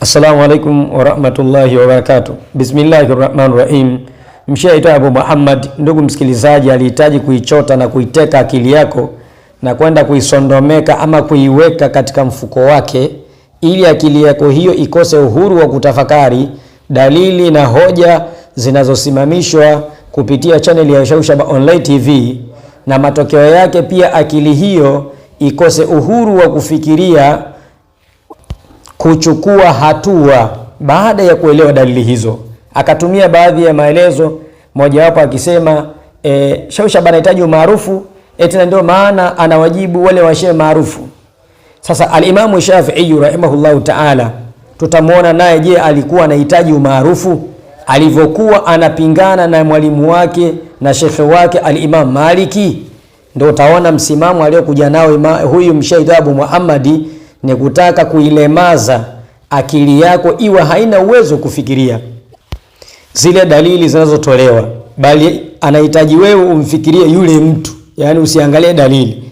Assalamu alaikum warahmatullahi wabarakatuh. Bismillahi rahmani rahim. Mshaita Abu Muhammad, ndugu msikilizaji, alihitaji kuichota na kuiteka akili yako na kwenda kuisondomeka ama kuiweka katika mfuko wake, ili akili yako hiyo ikose uhuru wa kutafakari dalili na hoja zinazosimamishwa kupitia chaneli ya Shaushaba Online TV, na matokeo yake pia akili hiyo ikose uhuru wa kufikiria kuchukua hatua baada ya kuelewa dalili hizo. Akatumia baadhi ya maelezo, mojawapo akisema Shaushaba anahitaji umaarufu eti na ndio maana anawajibu wale washehe maarufu. Sasa Alimamu Shafi'i rahimahullahu ta'ala, tutamwona naye, je, alikuwa anahitaji umaarufu alivyokuwa anapingana na mwalimu wake na shekhe wake Alimam Maliki? Ndio utaona msimamo aliyokuja nao huyu mshaikh Abu Muhammadi ni kutaka kuilemaza akili yako iwe haina uwezo kufikiria zile dalili zinazotolewa, bali anahitaji wewe umfikirie yule mtu, yaani usiangalie dalili.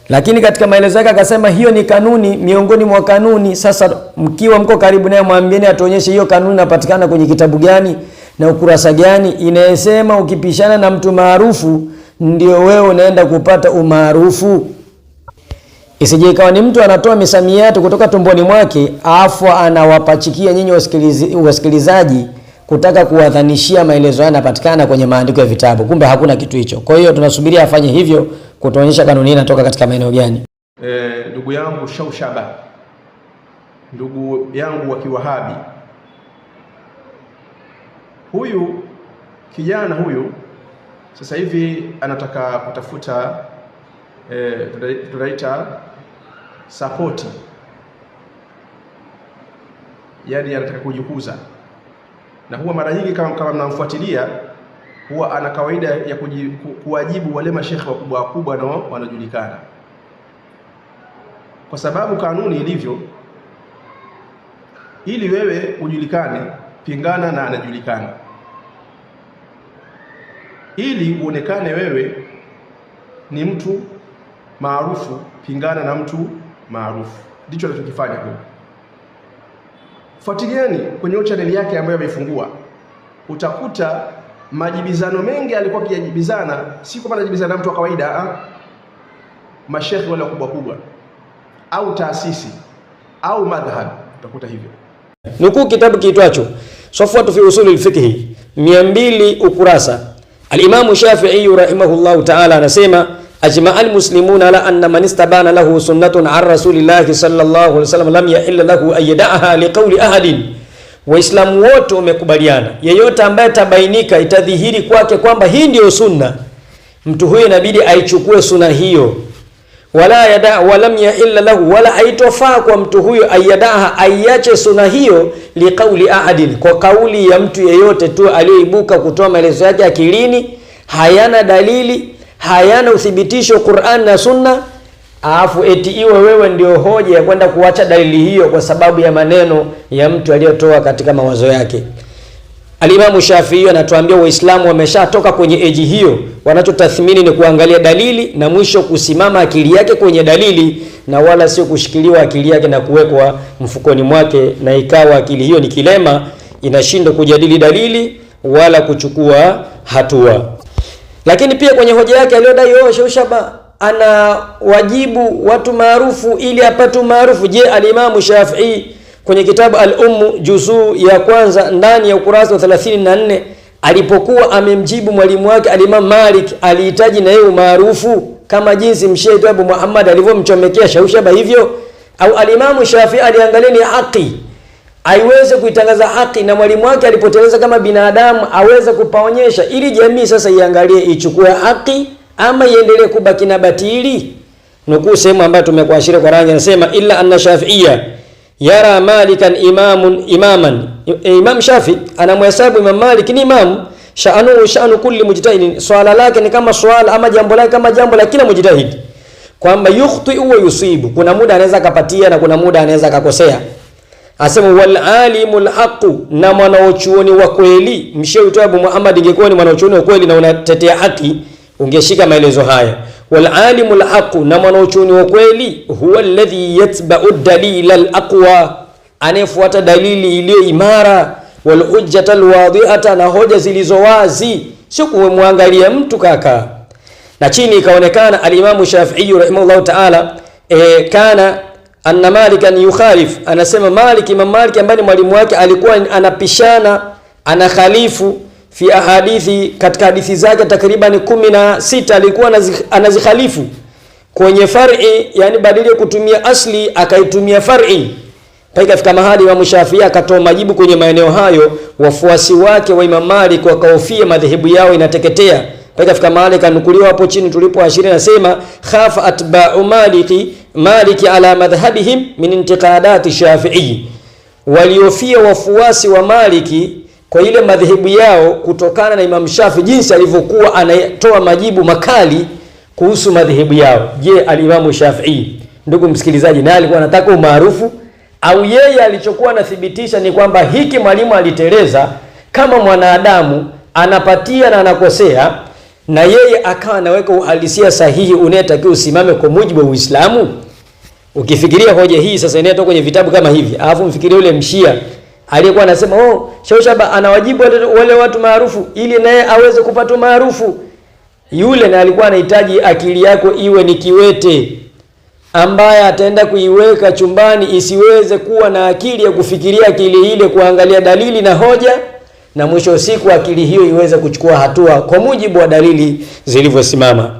Lakini katika maelezo yake akasema hiyo ni kanuni miongoni mwa kanuni. Sasa mkiwa mko karibu naye, mwambieni atuonyeshe hiyo kanuni inapatikana kwenye kitabu gani na ukurasa gani, inayesema ukipishana na mtu maarufu ndio wewe unaenda kupata umaarufu. Isije ikawa ni mtu anatoa misamiati kutoka tumboni mwake afu anawapachikia nyinyi wasikilizaji kutaka kuwadhanishia maelezo haya yanapatikana kwenye maandiko ya vitabu, kumbe hakuna kitu hicho. Kwa hiyo tunasubiria afanye hivyo kutuonyesha kanuni inatoka katika maeneo gani. Ndugu yangu Shaushaba, ndugu yangu wa Kiwahabi, huyu kijana huyu sasa hivi anataka kutafuta tunaita sapoti, yani anataka kujikuza, na huwa mara nyingi kama mnamfuatilia huwa ana kawaida ya kuwajibu wale mashekhe wakubwa wakubwa na wanajulikana, kwa sababu kanuni ilivyo, ili wewe ujulikane, pingana na anajulikana, ili uonekane wewe ni mtu maarufu, pingana na mtu maarufu. Ndicho anachokifanya huyu. Fuatilieni kwenye chaneli yake ambayo ameifungua, utakuta majibizano mengi alikuwa akijibizana, si kwamba anajibizana na mtu wa kawaida, mashekhi wale wakubwa kubwa au taasisi au madhhab, utakuta hivyo. Nukuu kitabu kiitwacho Safwatu fi usuli al-fiqh 200 ukurasa. Al-Imamu Shafi'i rahimahullahu ta'ala anasema ajmaa almuslimuna ala anna man istabana lahu sunnatun an rasulillahi sallallahu alaihi wasallam lam yahilla lahu an yada'aha liqawli ahadin. Waislamu wote wamekubaliana, yeyote ambaye tabainika itadhihiri kwake kwamba hii ndiyo sunna, mtu huyo inabidi aichukue sunna hiyo. Wala yada walam yahilla lahu, wala haitofaa kwa mtu huyo ayadaha, aiache sunna hiyo, liqauli ahadin, kwa kauli ya mtu yeyote tu aliyoibuka kutoa maelezo yake akilini, hayana dalili, hayana uthibitisho Qur'an na Sunna, alafu eti iwe wewe ndio hoja ya kwenda kuacha dalili hiyo kwa sababu ya maneno ya mtu aliyotoa katika mawazo yake. Alimamu Shafi'i anatuambia Waislamu wameshatoka kwenye eji hiyo, wanachotathmini ni kuangalia dalili na mwisho kusimama akili yake kwenye dalili, na wala sio kushikiliwa akili yake na kuwekwa mfukoni mwake, na ikawa akili hiyo ni kilema, inashindwa kujadili dalili wala kuchukua hatua. Lakini pia kwenye hoja yake aliyodai oh, Shaushaba ana wajibu watu maarufu ili apate maarufu. Je, alimamu Shafi'i kwenye kitabu Al-Ummu juzuu ya kwanza ndani ya ukurasa wa 34 alipokuwa amemjibu mwalimu wake Al-Imam Malik, alihitaji na yeye umaarufu kama jinsi msheikh Abu Muhammad alivyomchomekea Shaushaba hivyo? Au Al-Imam Shafi'i aliangalia ni haki aiweze kuitangaza haki, na mwalimu wake alipoteleza kama binadamu aweze kupaonyesha, ili jamii sasa iangalie ichukue haki ama iendelee kubaki na batili. Nukuu sehemu ambayo tumekuashiria kwa rangi, anasema illa anna Shafi'ia yara malikan imamun imaman. Imam Shafi anamhesabu Imam Malik ni imam, sha'anu sha'nu kulli mujtahidin, swala lake ni kama swala ama jambo lake kama jambo la kila mujtahid, kwamba yukhti wa yusibu, kuna muda anaweza akapatia na kuna muda anaweza akakosea. Asema wal alimul haqu, na mwanaochuoni wa kweli. Msheikh Abu Muhammad, ingekuwa ni mwanaochuoni wa kweli na unatetea haki, ungeshika maelezo haya. Wal alimul haqu, na mwanaochuoni wa kweli, huwa alladhi yatba'u dalila al aqwa, anayefuata dalili iliyo imara, wal hujjata alwadhi'ata, na hoja zilizo wazi, sio kumwangalia mtu kaka. Na chini ikaonekana alimamu Shafi'i rahimahullahu ta'ala, kana anna Malikan yukhalif, anasema Malik, Imam Malik ambaye ni mwalimu wake alikuwa anapishana, anakhalifu fi ahadithi, katika hadithi zake takriban 16 alikuwa anazikhalifu kwenye far'i, yani badala ya kutumia asli akaitumia far'i. Ikafika mahali Imam Shafi'i akatoa majibu kwenye maeneo hayo, wafuasi wake wa Imam Malik wakahofia madhehebu yao inateketea. Ikafika mahali kanukuliwa hapo chini tulipoashiria, nasema khafa atba'u Maliki ala madhhabihim min intiqadati Shafi'i, waliofia wafuasi wa Maliki kwa ile madhehebu yao kutokana na Imam Shafi jinsi alivyokuwa anatoa majibu makali kuhusu madhehebu yao. Je, alimamu Shafi'i, ndugu msikilizaji, naye alikuwa anataka umaarufu au yeye alichokuwa anathibitisha ni kwamba hiki mwalimu aliteleza, kama mwanadamu anapatia na anakosea, na yeye akawa anaweka uhalisia sahihi unayetakiwa usimame kwa mujibu wa Uislamu? Ukifikiria hoja hii sasa inatoka kwenye vitabu kama hivi, alafu mfikirie yule mshia aliyekuwa anasema oh, Shaushaba anawajibu wale watu maarufu ili naye aweze kupata maarufu. Yule na alikuwa anahitaji akili yako iwe ni kiwete ambaye ataenda kuiweka chumbani isiweze kuwa na akili ya kufikiria akili ile, kuangalia dalili na hoja, na mwisho wa siku akili hiyo iweze kuchukua hatua kwa mujibu wa dalili zilivyosimama.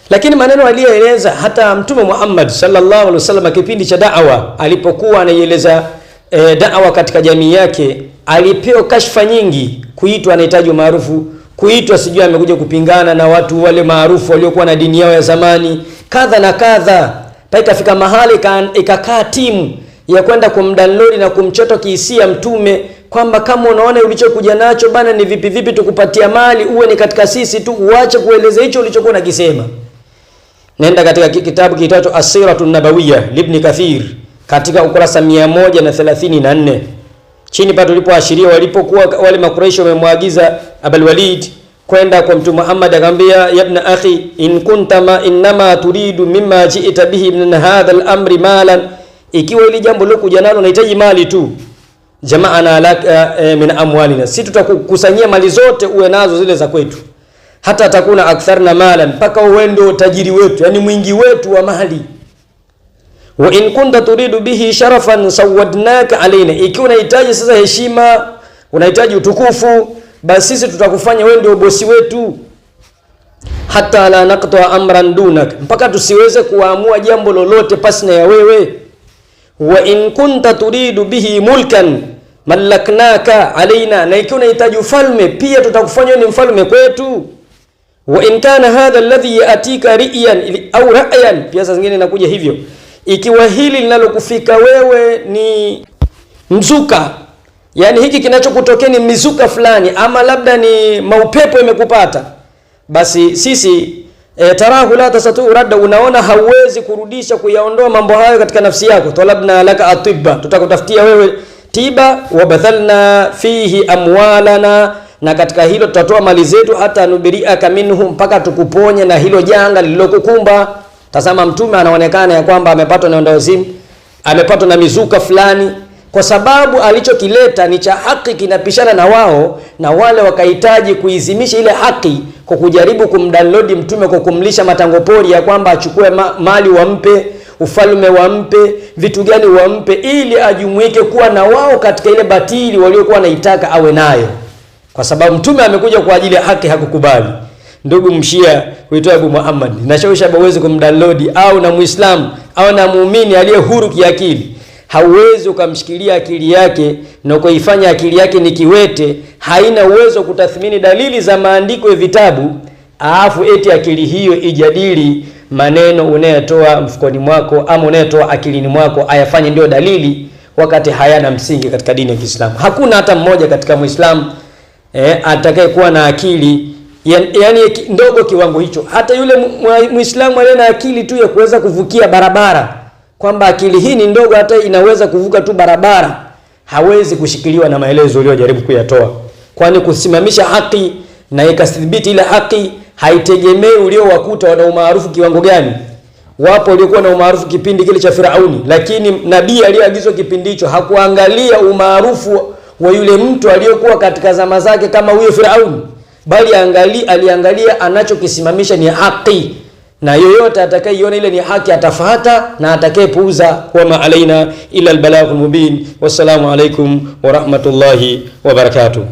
Lakini maneno aliyoeleza hata Mtume Muhammad sallallahu alaihi wasallam kipindi cha da'wa, alipokuwa anaieleza da'wa katika jamii yake, alipewa kashfa nyingi, kuitwa anahitaji umaarufu, kuitwa sijui amekuja kupingana na watu wale maarufu waliokuwa na dini yao ya zamani, kadha na kadha. Ikafika mahali ikakaa timu ya kwenda kumdownload na kumchota kihisia Mtume kwamba kama unaona ulichokuja nacho bana ni vipi vipi, tukupatia mali uwe ni katika sisi tu, uache kueleza hicho ulichokuwa unakisema. Nenda katika kitabu kiitwacho Asiratu Nabawiyya Ibn Kathir katika ukurasa 134 chini pale tulipoashiria walipokuwa wale Makuraishi wamemwagiza Abul Walid kwenda kwa Mtume Muhammad, akamwambia yabna akhi in kunta ma innama turidu mimma ji'ta bihi min hadha al-amri malan, ikiwa ili jambo lilokuja nalo unahitaji mali tu, jamaana lak min amwalina, si tutakukusanyia mali zote uwe nazo zile za kwetu, hata takuna aktharna malan, mpaka uwe ndio tajiri wetu, yani mwingi wetu wa mali. Wa in kunta turidu bihi sharafan sawadnaka alaina, ikiwa unahitaji sasa heshima, unahitaji utukufu, basi sisi tutakufanya wewe ndio bosi wetu. Hata la naqta amran dunak, mpaka tusiweze kuamua jambo lolote pasi na ya wewe. Wa in kunta turidu bihi mulkan malaknaka alaina, na ikiwa unahitaji ufalme pia tutakufanya ni mfalme kwetu. Wa in kana hadha alladhi yatika ri'yan au ra'yan, pia saa zingine inakuja hivyo, ikiwa hili linalokufika wewe ni mzuka, yani hiki kinachokutokea ni mizuka fulani ama labda ni maupepo imekupata, basi sisi tarahu la tasatu radda, unaona hauwezi kurudisha kuyaondoa mambo hayo katika nafsi yako. Talabna laka atibba, tutakutafutia wewe tiba. Wabathalna fihi amwalana, na katika hilo tutatoa mali zetu, hata nubiriaka minhu, mpaka tukuponye na hilo janga lililokukumba. Tazama, Mtume anaonekana ya kwamba amepatwa na ndawazimu, amepatwa na mizuka fulani, kwa sababu alichokileta ni cha haki, kinapishana na wao, na wale wakahitaji kuizimisha ile haki kwa kujaribu kumdownload Mtume kwa kumlisha matango pori ya kwamba achukue mali wampe, ufalme wampe, vitu gani wampe, ili ajumuike kuwa na wao katika ile batili waliokuwa wanaitaka awe nayo, kwa sababu Mtume amekuja kwa ajili ya haki, hakukubali. Ndugu mshia huitwa Abu Muhammad, nashawishi uweze kumdownload au na Muislamu au na muumini aliye huru kiakili, hauwezi ukamshikilia akili yake na kuifanya akili yake ni kiwete, haina uwezo kutathmini dalili za maandiko ya vitabu, alafu eti akili hiyo ijadili maneno unayotoa mfukoni mwako ama unayotoa akilini mwako ayafanye ndio dalili, wakati hayana msingi katika dini ya Kiislamu. Hakuna hata mmoja katika Muislamu atakayekuwa na akili yani ndogo kiwango hicho. Hata yule Muislamu aliye na akili tu ya kuweza kuvukia barabara, kwamba akili hii ni ndogo hata inaweza kuvuka tu barabara, hawezi kushikiliwa na maelezo uliyojaribu kuyatoa, kwani kusimamisha haki na ikathibiti ile haki haitegemei uliowakuta wana umaarufu kiwango gani. Wapo waliokuwa na umaarufu kipindi kile cha Firauni, lakini nabii aliyeagizwa kipindi hicho hakuangalia umaarufu wa yule mtu aliyokuwa katika zama zake kama huyo Firauni, bali aliangalia anachokisimamisha ni haki, na yoyote atakayeiona ile ni haki atafata na atakayepuuza. Wama alaina ila albalaghul mubin. Wassalamu alaikum wa rahmatullahi wa barakatuh.